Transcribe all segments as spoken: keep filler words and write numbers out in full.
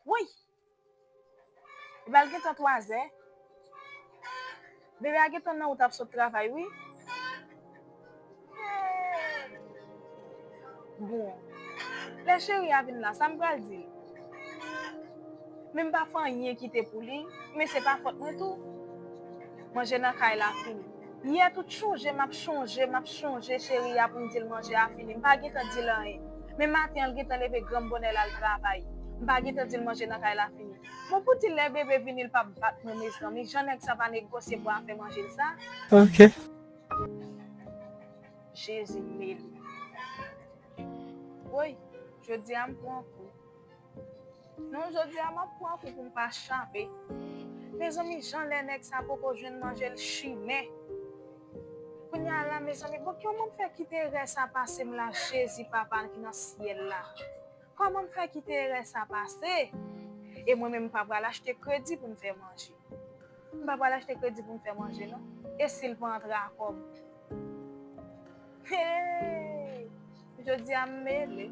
Woy! Epa l gentan twazè. Bebe a gentan nan wout ap sot travay, wi. Bon, lè cheri a vin la, sa m pral di l? Men m pa fè anyen kite pou li, men se pa fòt mwen tou. Manje nan kay la fini. Yè tout chonje m ap chonje, m ap chonje cheri a pou m di l manje a fini. M pa gentan di l anyen. Men maten an, l gentan leve granm bonè l al travay. M pa gentan di l manje nan kay la fini. Bon, pou di lè bebe vini, l p ap bat mwen, mezanmi. Jan nèg sa pa negosye pou afè manje l sa. Ok. Jezi mele. Woy, jodi a m pran kou. Non, jodi a m ap pran kou pou m pa chape. Mezanmi, jan lè nèg sa poko jwenn manje l chimè. Kounye a la, mezanmi, bon, kòman m fè kite erè sa pase m la, Jezi Papa ki nan syèl la? Kòman m fè kite erè sa pase? E mwen menm, m pa pral achte kredi pou m fè manje. M pa pral achte kredi pou m fè manje, non. E si l pa antre a kòb? Hey! Jodi a m mele.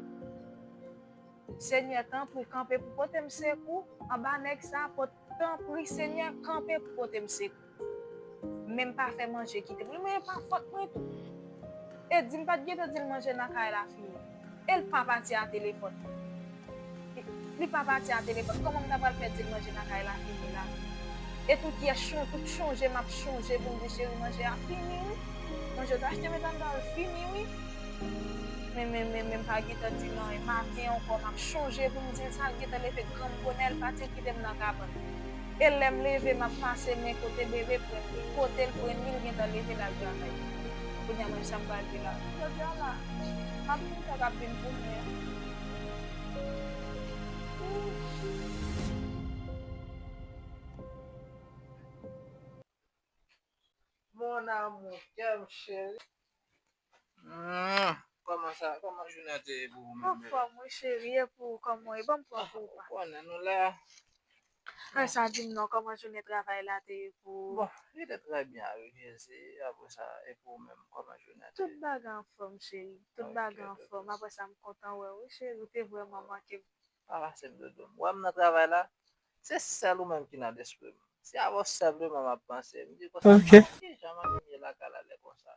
Senyè, tanpri, kanpe pou pote m sekou. Anba nèg sa, pot-, tanpri, Senyè, kanpe pou pote m sekou. Men m pa fè manje kite pou li, men e pa fòt mwen tou. E di m pa t gentan di l manje nan kay la fini. E l pa pati a telefòn. Li pa pati a telefòn. Kòman m ta pral fè di l manje nan kay la fini la? E tout yè chon-, tout chonje m ap chonje pou m di cheri manje a fini wi. Manje w te achte met anndan l fini wi. Men, men, men, men m pa gentan di l anyen. Maten ankò m ap chonje pou m di l sa, l gentan leve granm bonè, l pati, l kite m nan kabann. E lè m leve, m ap pase men kote bebe pran li. Kote l pran li, l gentan leve, l al travay. Kounye a, mwen, sa m pral di la. Jodi a la, m ap di sa k ap vin pou mwen. Mon amour, kè m cheri. Mm, kòman sa, kòman jounen an te ye pou ou menm, bebe? Anfòm wi cheri, e pou ou, kòman w ye? Ban m pran pou ou pa. Ou konnen nou la. Ay, sa di m non, kòman jounen travay la te ye pou ou? Bon, li te trè byen, wi, Jezi. Apre sa, e pou ou menm, kòman jounen an te ye? Tout bagay anfòm, cheri. Tout bagay anfòm. Apre sa, m kontan wè w, wi, cheri. Ou te vrèman manke m. Pa pase m dodo m. Ou wè m nan travay la, se sèl ou menm ki nan lespri m. Se avè w sèlman m ap panse. M di konsa, ok, kijan manmi m ye lakay la lè konsa?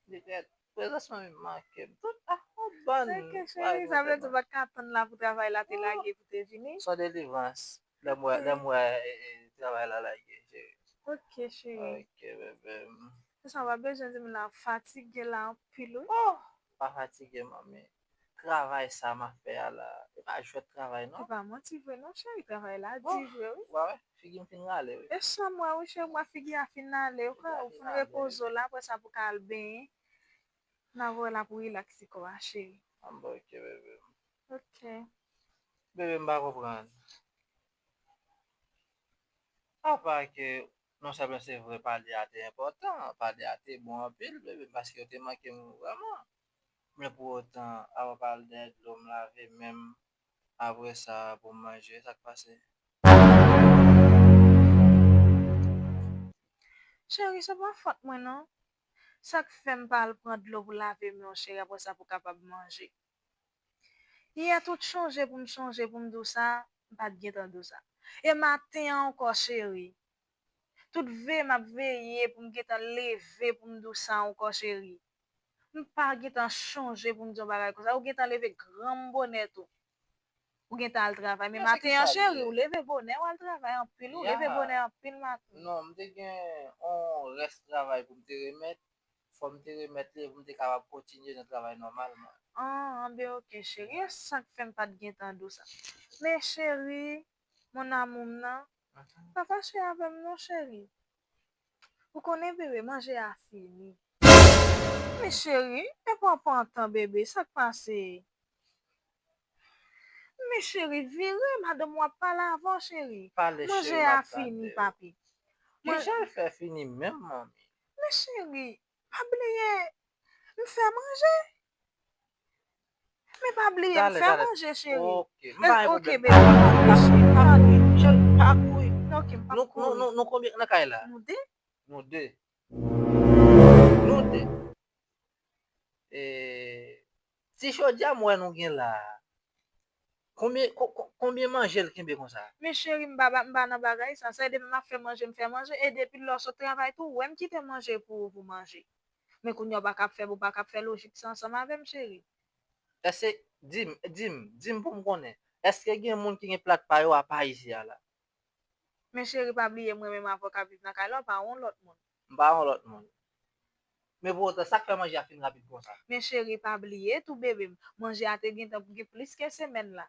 M di, kèt, prezans manmi m manke m. Tout, ah, yon bann bagay. Ok, cheri, sa vle di ou pa t ka tann la pou travay la te lage pou te vini? Son delivrans. Lè m wè, lè m wè, e, e, travay la lage, cheri. Ok, cheri. Ok, bebe m. Se sa, w pa bezwen di m la, fatige la anpil, wi. Oh! Pa fatige, manmi. Travay sa m ap fè a la, e pa jwèt travay, non. E pa manti vre, non, cheri. Travay la di vre, wi. Ou pa wè? Figi m fin rale, wi. E sa m wè, wi, cheri, m wè figi a fin ale, wi. Ou fin repoze w la, apre sa pou ka al benyen. N a voye la pou rilaks ti kò a, cheri. Anba, ok, bebe m. Ok. Bebe m pa konprann. Apa ke, non sèlman se vre, pale a te enpòtan, pale a te bon anpil, bebe m, paske yo te manke m vrèman. Men pou otan, apa pale dèyè dlo m lave men m, apre sa, pou m manje, sa k pase? Cheri, se pa fòt mwen, non. Sa k fè m pa al pran dlo pou lave men w, cheri, apre sa pou w kapab manje? Yè tout chonje pou m chonje pou m di w sa, m pa t gentan di w sa. E maten an ankò, cheri. Tout veye m ap veye pou m gentan leve pou m di w sa ankò, cheri. M pa gentan chonje pou m di yon bagay konsa. Ou gentan leve granm bonè tou. Ou gentan al travay. Men maten an, cheri, ou leve bonè, w al travay anpil, ou leve bonè anpil maten. Non, m te gen yon rès travay pou m te remèt. Fò m te remèt li pou m te kapab kontinye nan travay nòmalman. Ah, anben ok, cheri. E sa k fè m pa t gentan di w sa. Men cheri, mon amour m nan, pa fache avè m non, cheri. Ou konnen bebe, manje a fini. Men cheri, e pran pran tan bebe, sa k pase? Men cheri, vire, madanm w ap pale avè w, cheri. Manje a fini, papi. Kijan l fè fini menm, manmi? Men cheri, pa bliye, m fè manje. Men pa bliye, m fè manje, cheri. Ok, m pa gen pwoblèm. Ok, bebe, pa kouri, cheri, pa kouri. Ok, m p ap kouri. Nou, nou, nou, nou konbyen nan kay la? Nou de. Nou de. Nou de. E, ti jodi a m wè nou gen la a. Konbyen, ko- ko- konbyen manje l kenbe konsa? Men cheri, m pa, m pa nan bagay sa. Sa depi m ap fè manje, m fè manje. E depi lè w sot travay tou, ou wè m kite manje pou ou pou manje. Men kounye a w pa ka ap fè, ou pa ka ap fè lojik sa ansanm avè m, cheri. Èske, di m, di m, di m pou m konnen, èske gen moun ki gen plat pa yo apa isi a la? Men cheri, pa bliye mwen menm avè w k ap viv nan kay la, w pa yon lòt moun. M pa yon lòt moun. Men pou otan, sa k fè manje a fin rapid konsa? Men cheri, pa bliye tou bebe m, manje a te gentan gen plis ke semèn la.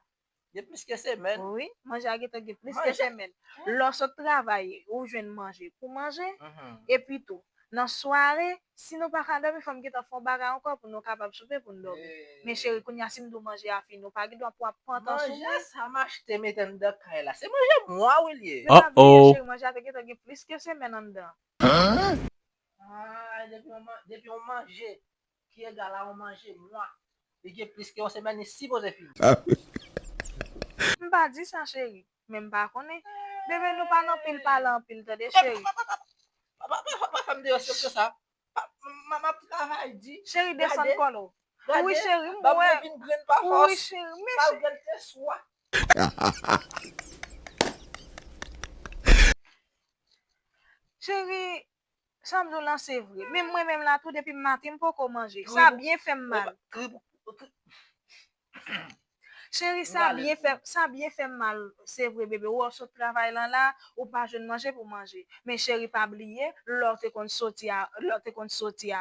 Gen plis ke semèn? Wi, manje a gentan gen plis ke semèn. Lè w sot travay, ou jwenn manje pou manje, epi tou, nan sware, si nou pa ka dòmi, fò m gentan fè yon bagay ankò pou nou kapab soupe, pou n dòmi. Men cheri, kounye a si m di w manje a fini, ou pa gen dwa pou w ap pantan sou mwen. Manje sa m achte mete anndan kay la, se manje mwa wi l ye. Men pa bliye cheri, manje a te gentan gen plis ke semèn anndan. Ay, depi yon man- depi yon manje ki egal a yon manje mwa, li gen plis ke yon semèn, li sipoze fini. M pa di sa cheri, men m pa konnen. Bebe, nou pa nan pil pale anpil tande cheri. Pa pa pa pa pa fè m derespekte sa. Pa- m- m ap travay di. Cheri, desann kòl ou. Wi cheri, m wè. Wi cheri, mèsi. Malgre l te swa. Cheri, sa m di w lan se vre. Menm mwen menm la tou, depi maten m poko manje. Sa byen fè m mal. Cheri, sa byen fè, sa byen fè m mal. Se vre, bebe. Ou wè w sot travay lan la, ou pa jwenn manje pou manje. Men cheri, pa bliye, lè w te konn soti a, lè w te konn soti a,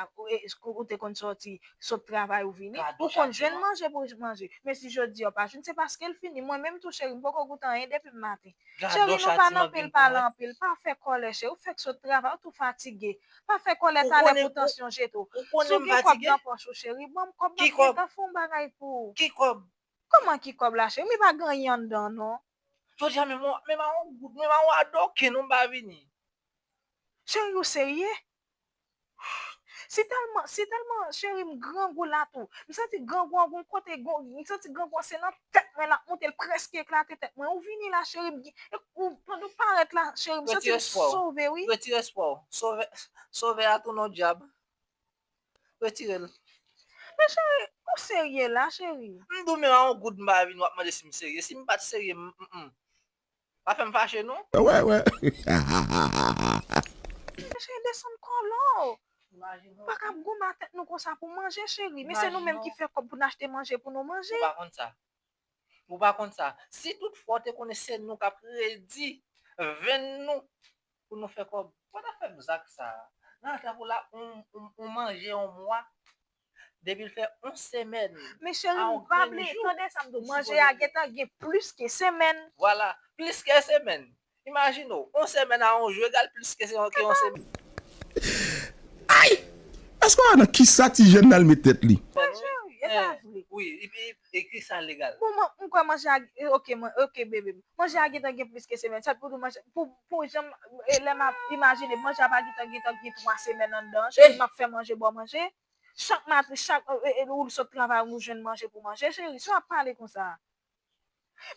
ou te konn soti, sot travay ou vini, ou konn jwenn manje pou manje. Men si jodi a w pa jwenn, se paske l fini. Mwen menm tou, cheri, m poko goute anyen depi maten. Cheri, nou pa nan pil pale anpil, pa fè kòlè cheri, ou fèk sot travay, ou tou fatige. Pa fè kòlè talè pou tansyon jete w. Si w gen kòb nan pòch ou cheri, ban m kòb m ap gentan fè yon bagay pou ou. Ki kòb? Kòman ki kòb la cheri, m pa gen anyen anndan non. Jodi a menm a yon goud, menm a yon adoken non m pa vini. Cheri, ou serye? Si tèlman, si tèlman cheri m grangou la tou. M santi grangou an gon kote, m santi grangou an se nan tèt mwen l ap monte, l prèske eklate tèt mwen. Ou vini la cheri m, ou pandan w parèt la cheri m santi m sove wi. Retire espwa w. Sove, sove a tounen w dyab. Retire l. Men cheri, ou serye la cheri? M di w menm a yon goud m pa vini w ap mande si m serye. Si m pa t serye, m, m, m. Pa fè m fache non. Wè, wè. Mesye desann kòlò. Pa ka ap goumen a tèt nou konsa pou manje cheri. Men se nou menm ki fè kòb pou n achte manje pou nou manje. Ou pa konn sa. Ou pa konn sa. Si tout fwa w te konnen se nou k ap redi venn nou pou nou fè kòb, ou pa t ap fè m zak sa. Nan tankou la, ou, ou, ou manje yon mwa. Depi l fè yon semèn. Men cheri m pa bliye, tande sa m di w, manje a gentan gen plis ke semèn. Vwala, plis ke semèn. Imajine w, yon semèn a yon jou egal plis ke yon semèn. Ay! Èske w wè nan kisa ti jèn nan al met tèt li? Wi cheri, e sa vre. Wi, epi e kisa l egal? Bon, mwen m kwè manje a, oke, mwen, oke bebe m. Manje a gentan gen plis ke semèn. Sa pou di w manje, pou, pou jan m, e, lè m ap imajine, manje a pa gentan, gentan gen twa semèn anndan. Cheri m ap fè manje ba w manje. Chak maten, chak, e, e, ou sot travay, ou jwenn manje pou manje, cheri, sa w ap pale konsa a?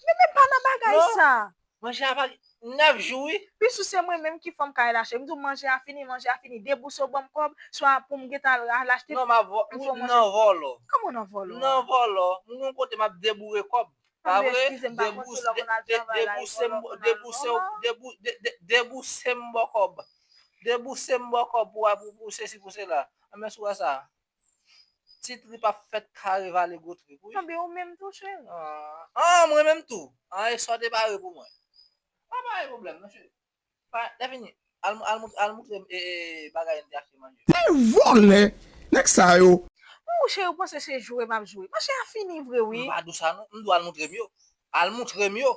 Men, men pa nan bagay sa. Manje a pa, nèf jou wi. Plis ou se mwen menm ki fanm kay la, cheri. M di w manje a fini, manje a fini. Debouse w ban m kòb, swa pou m gentan al, al achte, pou m fè manje. Non, m ap vòlò. Kòman w nan vòlò a? Nan vòlò. M gon kote m ap deboure kòb. Pa vre? Debouse, debouse, debouse, debouse m ba w kòb. Debouse m ba w kòb pou, pou, pou sesi, pou sela. Anben si w wè sa. Ti trip ap fèt kare vale gwo trip wi. Anben ou menm tou cheri. Ah, mwen menm tou. Ah, e sa w te pare pou mwen. Pa pa gen pwoblèm non cheri. Pa, lè fini, al, al, al moutre m e, e, bagay m te achte manje. Ti vòlè! Nèg sa yo! Ou cheri, ou panse se jwe m ap jwe? Manje a fini vre wi. M pa di w sa non. M di w al moutre m yo. Al moutre m yo.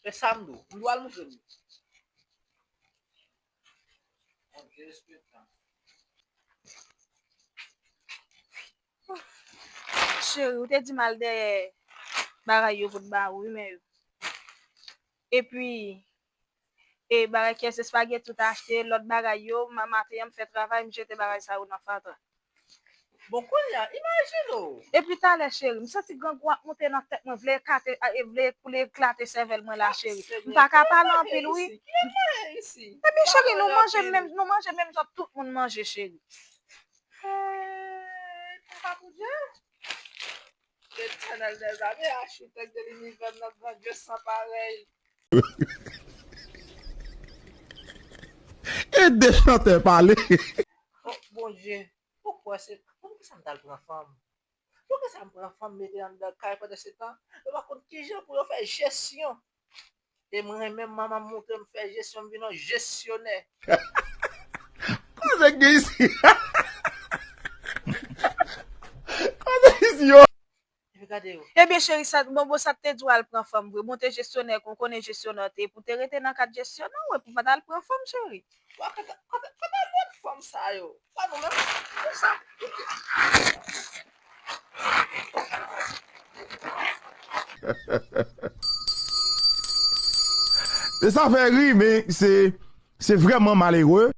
Se sa m di w. M di w al moutre m yo. Cheri, ou te di m al dèyè bagay yo pou t ba ou wi, men yo. Epi, e bagay kyès espageti ou t achte, lòt bagay yo, ma- maten an m fè travay, m jete bagay sa yo nan fatra. Bon, kounye a, imajine w! Epi talè, cheri, m santi grangou ap monte nan tèt mwen, vle ekate, a, e vle, vle eklate sèvèl mwen la, cheri. M pa ka pale anpil, wi. Epi, cheri, nou manje menm, nou manje menm jan tout moun manje, cheri. Papa Bondye. Letènèl dèzame, achitèk de linivè, nan gran Dye san parèy. Ede chantè pale. Oh, Bondye, poukwa se, poukisa m t al pran fanm? Poukisa m pran fanm mete anndan kay pandan se tan? Yo pa konn kijan pou yo fè jesyon. E mwen menm, manman m montre m fè jesyon, m vin yon jesyonè. Koze gen isi? Koze isi yo? Epi gade yo. Ebyen cheri, sa, Bobo, sa te di w al pran fanm vre. Bon, te jesyonè, kon konnen jesyonè te, pou te rete nan kad jesyonè, wi, pou pa t al pran fanm, cheri. Wa, kanta, kanta, kanta lòt fanm sa yo. Pa nou menm. Pou sa. E sa fè ri, men se se vrèman malere.